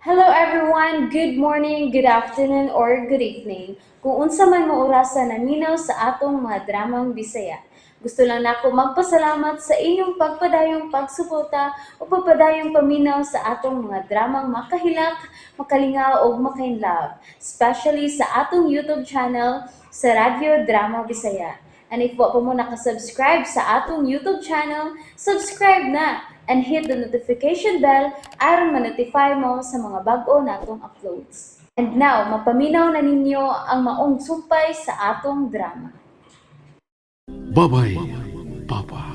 Hello everyone! Good morning, good afternoon, or good evening. Kung unsa man mo orasa naminaw sa atong mga dramang Bisaya. Gusto lang nako magpasalamat sa inyong pagpadayong pagsuporta o pagpadayong paminaw sa atong mga dramang makahilak, makalingaw ug makainlove, especially sa atong YouTube channel sa Radyo Drama Bisaya. And if wa pa mo nakasubscribe sa atong YouTube channel, subscribe na and hit the notification bell aron ma-notify mo sa mga bag-o natong uploads. And now, mapaminaw na ninyo ang maong sumpay sa atong drama. Babay, Papa.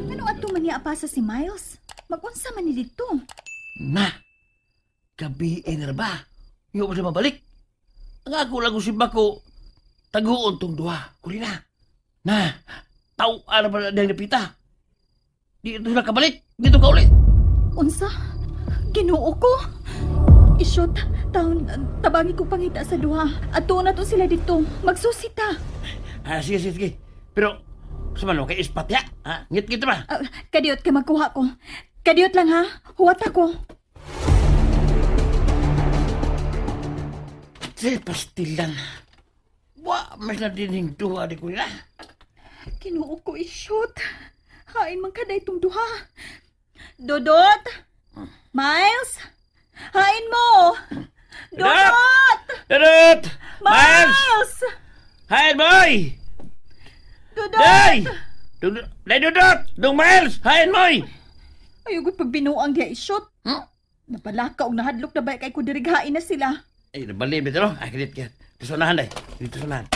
Ano adto man niya pasa si Miles? Magunsa man ni didto? Na! Gabi na ba? Iyo pa siya mabalik. Ang ako lang kung simba ko, taguon tong duha. Kuli na. Na, tao ara pa na dahil napita. Di ito sila kabalik. Dito ka ulit. Unsa? Ginoo ko. Isyot, taon tabangi ko pangita sa duha. Adto na to sila didto. Magsusita. Ah, sige, sige, sige. Pero, sa man, kay ispat ya. Ha? Ngit-ngit ba? Ah, kadiyot kay magkuha ko. Kadiyot lang ha. Huwat ako. Si pastilan. Wa, mas na dining duha di ko na. Ginoo ko isyot. Hain man kada itong duha. Dodot! Miles! Hain mo! Dodot! Dodot! Miles! Miles! Hi, boy! Dodot! Day! Dudot! Day, Dudot! Dung Miles! Hi, boy! Ayaw gud pagbinuang diha isyot. Hmm? Napalaka og nahadlok na ba kay ko dirighain na sila. Ay, nabali, bito no? Ay, kadit, kadit. Dito sa unahan, day. Dito sa unahan.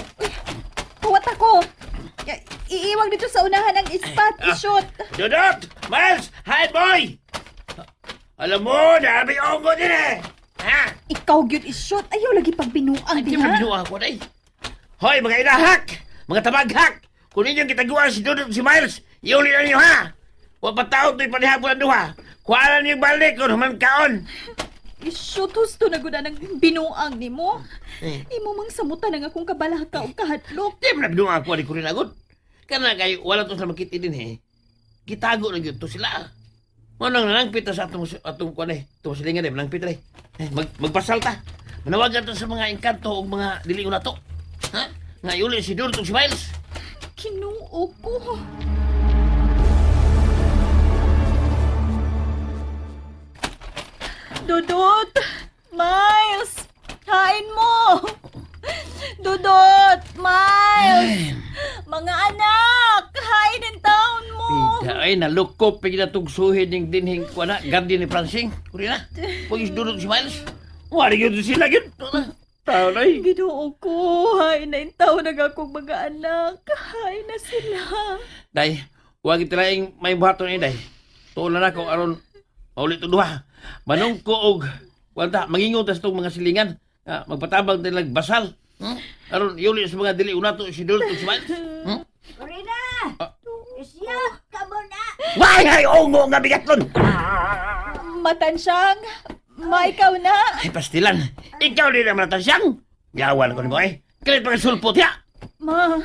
Huwat ako. Iiwag dito sa unahan ang ispat, Ah. isyot. Dudot! Miles! Hi, boy! Alam mo, dami ongo din eh! Ha? Ikaw gyud isyot. Ayaw lagi pagbinuang Ay, di mo diha. binuang ko, day. Hoy, mga inahak! Mga tabaghak! Kung inyong kitaguan si Dudot at si Miles, iuli na ninyo, ha? Huwag pa tao ito'y panihapon ang duha. Kuha na ninyong balik kung human kaon. Isyot husto na gud ang binuang nimo. Eh. Imo mang samutan ang akong kabalaka og kahadlok. Di mo na binuang ako, di ko rin agad. Kana kayo, wala to sa makiti din eh. Gitago na yun to sila. Manang nanangpit ta sa atong atong kuan eh. Atong silingan eh, manangpit eh. Eh, magpasal ta. Manawagan ta sa mga engkanto ug mga dili na to. Ha? Nga iuli si Dudot ug si Miles. Kinuo ko. Dudot! Miles! Hain mo! Dudot! Miles! Mga anak! Hain ang taon mo! Pida ay nalukop pig natugsuhin ning dinhing kuan na garden ni Francing. Kuri na. Pag is Dudot si Miles. Wala gyud sila gyud. Tao na eh. Ginoo ko, hain na yung taon ang akong mga anak. Hain na sila. Day, huwag itilaing may buhaton ni Day. Tuon na nako aron maulit og duha. Manungko og kwanta mangingon ta sa itong mga silingan. Ah, magpatabang din basal. Aron iuli sa mga dili unato si Dulto si Miles. Corina! Ah. Isya, kamo na! Why hay ongo nga bigatlon? Matansyang, maikaw na. Ay pastilan. Ikaw din naman tasyang. Yawan ko nimo eh. Kalit pa sulpot ya. Ma,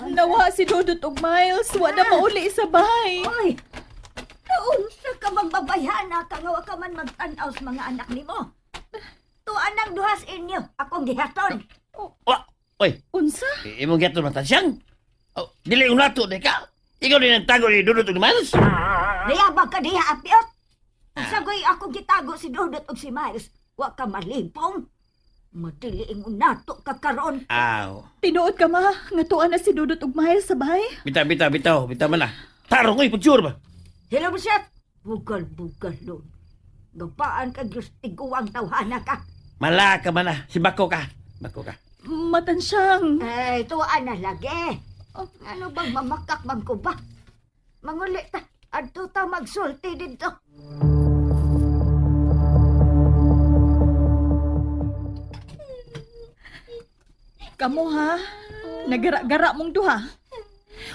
nawa si Dudot og Miles. Wa na mauli sa bahay. Oy! Naunsa ka bang babayhana ka nga wa ka man magtan-aw sa mga anak nimo? Tuan ang duhas inyo, akong gihaton. Wa, oy, Unsa? imong gihaton man tasyang. Oh, dili unato di ka. Ikaw din ang tago ni Dudut ug ni Miles. Niyabag ka diha, apiot! Sagoy ako gitago si Dudot ug si Miles. Wa ka malimpong. Madili nato ka karon. Aw. Tinuod ka ma, nga tuan na si Dudot og Miles sa bahay. Bitaw, bitaw, bitaw, bitaw man ah. Tarong oy, picture ba? Hello, Bishop! Bugal-bugal lon. Gapaan ka Diyos tiguang tawhana ka. Malaka man ah. Si Bako ka. Bako ka. Matansyang. Eh, tuan na lagi. Ano bang mamakak man ko ba? Manguli ta. Adto ta magsulti dito. Kamo ha, nagara-gara mong duha.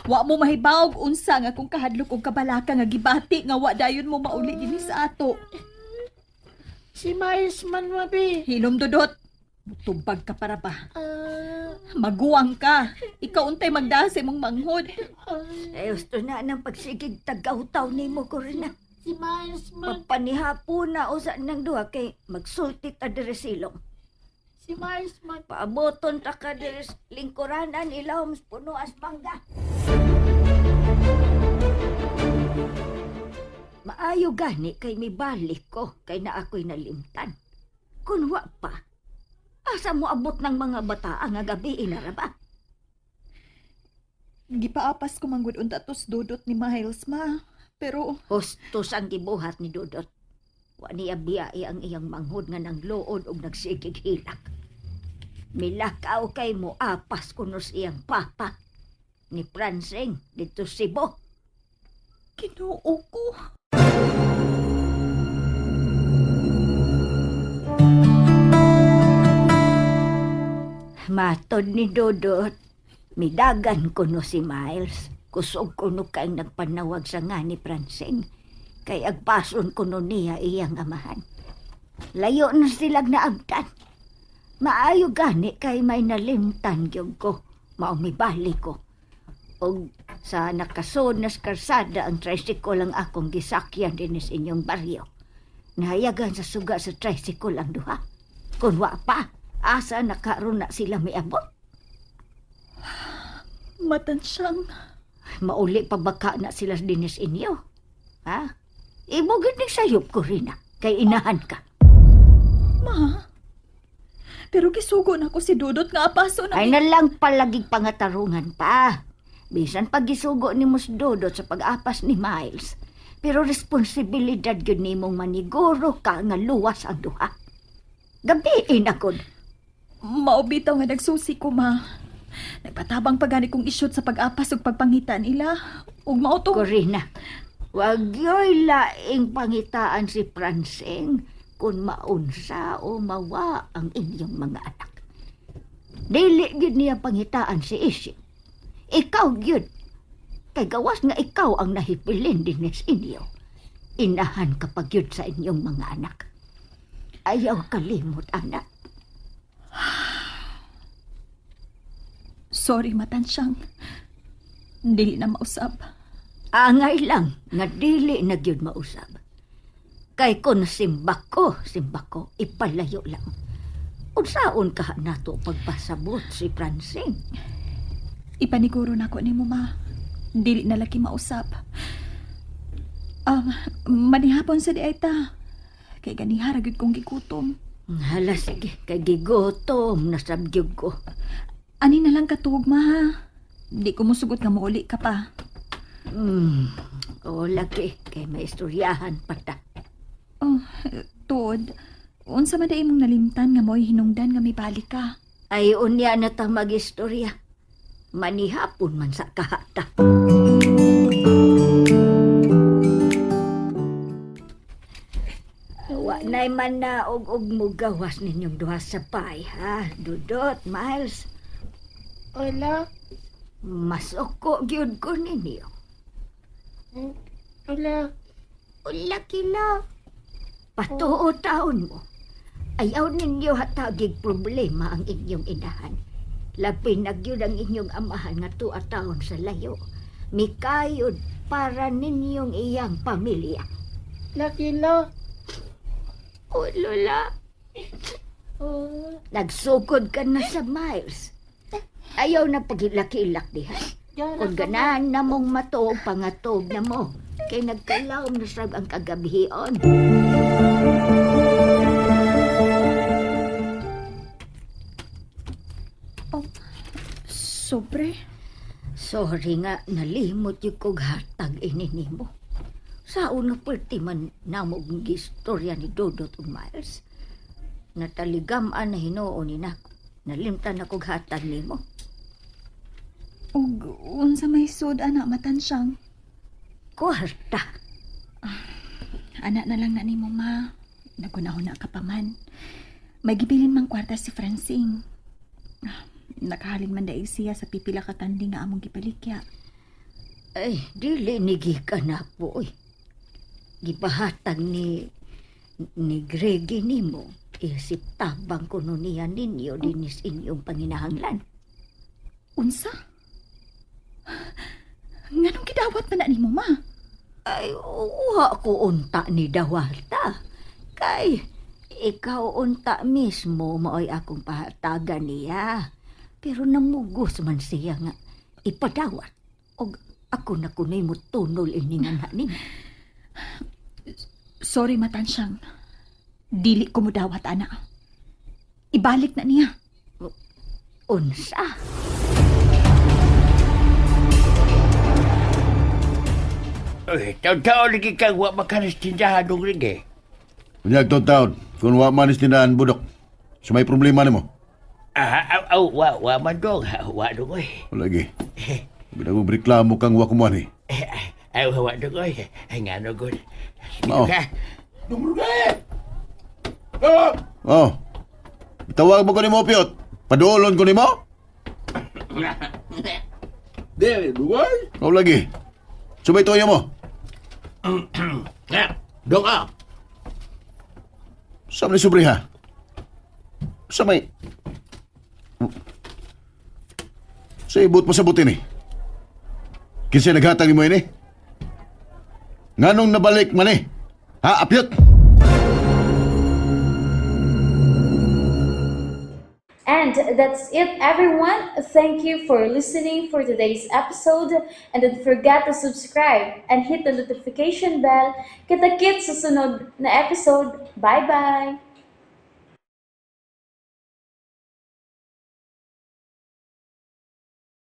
Wa mo mahibawog unsa nga kung kahadlok og kabalaka nga gibati nga wa dayon mo mauli dinhi sa ato. Si Miles man, mabi. Hilom Dudot. Tubag ka para ba? Maguwang ka. Ikaw untay magdase mong manghod. Eh, gusto na ng pagsigig tagawtaw nimo ko rin na. Si Miles man. Pagpanihapon na usa nang duha kay magsulti ta diri silong. Si Miles man. Paaboton ta ka diri sa lingkuranan ilawom sa puno as mangga. Maayo gani kay mibalik ko kay na ako'y nalimtan. Kun wa pa, asa mo abot ng mga bataa nga gabi inaraba? Gipaapas ko manggod unta tos Dudot ni Miles, ma. Pero Hustos ang gibuhat ni Dudot. Wa niya biyai ang iyang manghod nga nang luod og nagsigig hilak. Milakaw kay mo apas kuno sa iyang papa. Ni Pransing dito Cebu. Ginoo ko. Matod ni Dudot, midagan kuno si Miles. Kusog kuno kay nagpanawag sa nga ni Pransing. Kay agpason kuno niya iyang amahan. Layo na silag naabtan. Maayo gani kay may nalimtan gyud ko. Maumibali ko. Og sa nakasod na sa karsada ang tricycle ang akong gisakyan din sa inyong baryo. Nahayagan sa suga sa tricycle ang duha. Kung wa pa, asa nakaroon na sila miabot. Matansyang. Mauli pa baka na sila dinis inyo. Ha? Imo gid ni sayop ko rin kay inahan ka. Ma. Pero gisugo na ko si Dudot nga apaso na. Ay na lang palagig pangatarungan pa. Bisan pagisugo ni Mus Dodot sa pag-apas ni Miles. Pero responsibilidad gyud nimong maniguro ka nga luwas ang duha. Gabi inakod. Maubitaw nga nagsusi ko, ma. Nagpatabang pa gani kong isyot sa pag-apas ug pagpangita nila. Ug mao to. Corina, wag yo'y laing pangitaan si Francing kung maunsa o mawa ang inyong mga anak. Dili gyud niya pangitaan si Isip. Ikaw gyud. Kay gawas nga ikaw ang nahipilin dinis inyo. Inahan ka pa gyud sa inyong mga anak. Ayaw kalimot, anak. Sorry, matansyang. Dili na mausab. Angay lang nga dili na gyud mausab. Kay kun simbako, simbako, ipalayo lang. Unsaon ka nato pagpasabot si Francine? Ipaniguro na ko nimo, ma. Dili na laki mausap. Manihapon sa di ay ta. Kay ganihara gyud kong gigutom. Hala sige, kay gigutom na sab gyud ko. Ani na lang katuog, ma, ha? Di ko musugot nga mouli ka pa. O lagi, kay may istoryahan pa ta. Oh, tuod. Unsa man day imong nalimtan nga mo'y hinungdan nga mibalik ka? Ay unya na ta magistorya. Manihapon man sa kahata. Wa na'y man na og og mugawas ninyong duha sa pay, ha? Dudot, Miles, Hola. masuko gyud ko ninyo. Hola. Ula kila. Patuo taon mo. Ayaw ninyo hatagig problema ang inyong inahan. Labi na gyud ang inyong amahan nga tuwa taon sa layo. Mikayod para ninyong iyang pamilya. Laki la. O Lola, Oh. nagsugod ka na sa Miles. Ayaw na pagilaki-ilak diha. Diyan Kung ganahan na mong matuog, pangatog na mo. Kay nagkalawom na sab ang kagabihion. Sobre? Sorry nga, nalimot yung kog hatag ini nimo. Sa una perti man namo ang gistorya ni Dodot ug Miles. Nataligam-an na hinuon ni nako. Nalimtan ako hatag nimo. Ug unsa may sud ana matansyang? Kwarta. Ana na lang na nimo, ma. Nagunahuna ka pa man. May gibilin mang kwarta si Francine. Ah, nakahalin man dahil siya sa pipila ka kanding nga among gipalikya. Ay, dili ni gikan na po. Oy. Gipahatag ni Greggy nimo. Isip tabang kuno niya ninyo dinis inyong panginahanglan. Unsa? Nganong gidawat man na nimo, ma? Ay, uha ko unta ni Dawata. Kay, ikaw unta mismo maoy akong pahatagan niya. Pero namugos man siya nga ipadawat. Og ako na kunay mo tunol ini nga na nimo. Sorry, matansyang. Dili ko mudawat, ana. Ibalik na niya. Unsa? Uy, taon-taon lagi kang wa makanis tindahan dong rin eh. Unyag taon kung wa man is tindahan budok. So may problema nimo. Ah, aw, aw, wa, wa man dong. Ha, wa dong, oy. Lagi. Ginagong reklamo kang wa kumuan eh. Eh, ay, wa dong, oy. Ay, nga no, good. Sige Mao. ka. Oh. Tawag mo ko nimo, Piot. Paduolon ko nimo? Dili, dugoy. Oh, lagi. Subay toyo mo. Nga, dong ah. Sa may sobre ha? Sa may... Sa ibot mo sa butin eh. Kinsa naghatag nimo ini? Nganong nabalik man eh? Ha, Apyot? And that's it, everyone. Thank you for listening for today's episode. And don't forget to subscribe and hit the notification bell. Kita-kits sa sunod na episode. Bye-bye!